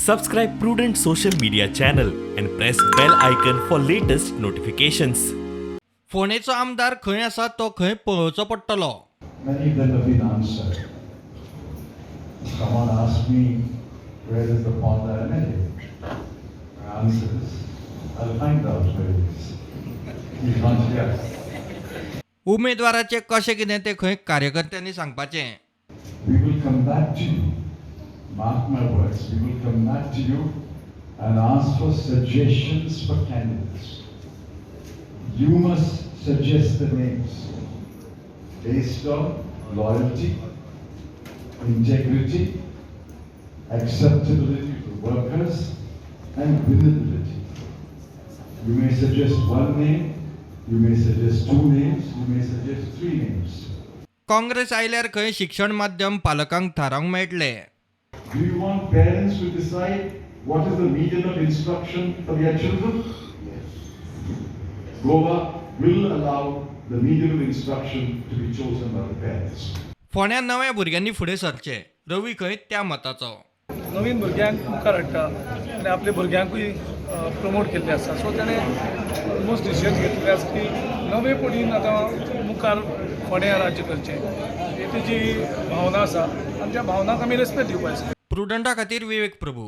Subscribe Prudent social media channel and press bell icon for latest notifications. फोंडेचो आमदार खंय आसा तो खंय पळोवचो पडटलो. Many of them have been answered. Someone asked me, where is the Ponda MLA? My answer is, I'll find out where he is. He's not here. उमेदवाराचें कशें कितें तें खंय कार्यकर्त्यांनी सांगपाचें. We will come back to you. Mark my words, we will come back to you and ask for suggestions for candidates. You must suggest the names based on loyalty, integrity, acceptability to workers, and winnability. You may suggest one name, you may suggest two names, you may suggest three names. Congress आयल्यार खंय शिक्षण माध्यम पालकांक थारावंक मेळटलें. Do you want parents to decide what is the medium of instruction for their children? Goa will allow the medium of instruction to be chosen by the parents. फोंड्या नव्या भुरग्यांनी फुडें सरचें, रवी खंय त्या मताचो. नवीन भुरग्यांक मुखार हाडटा आनी आपल्या भुरग्यांकूय प्रमोट केल्ले आसा. सो ताणें ऑलमोस्ट डिसिजन घेतलेले आसा की नवे पिढीन आतां मुखार फोंड्यां राज्य करचें, ही तेजी भावना आसा आनी त्या भावनाक आमी रेस्पेद दिवपाक जाय. प्रुडंटा खातीर विवेक प्रभू.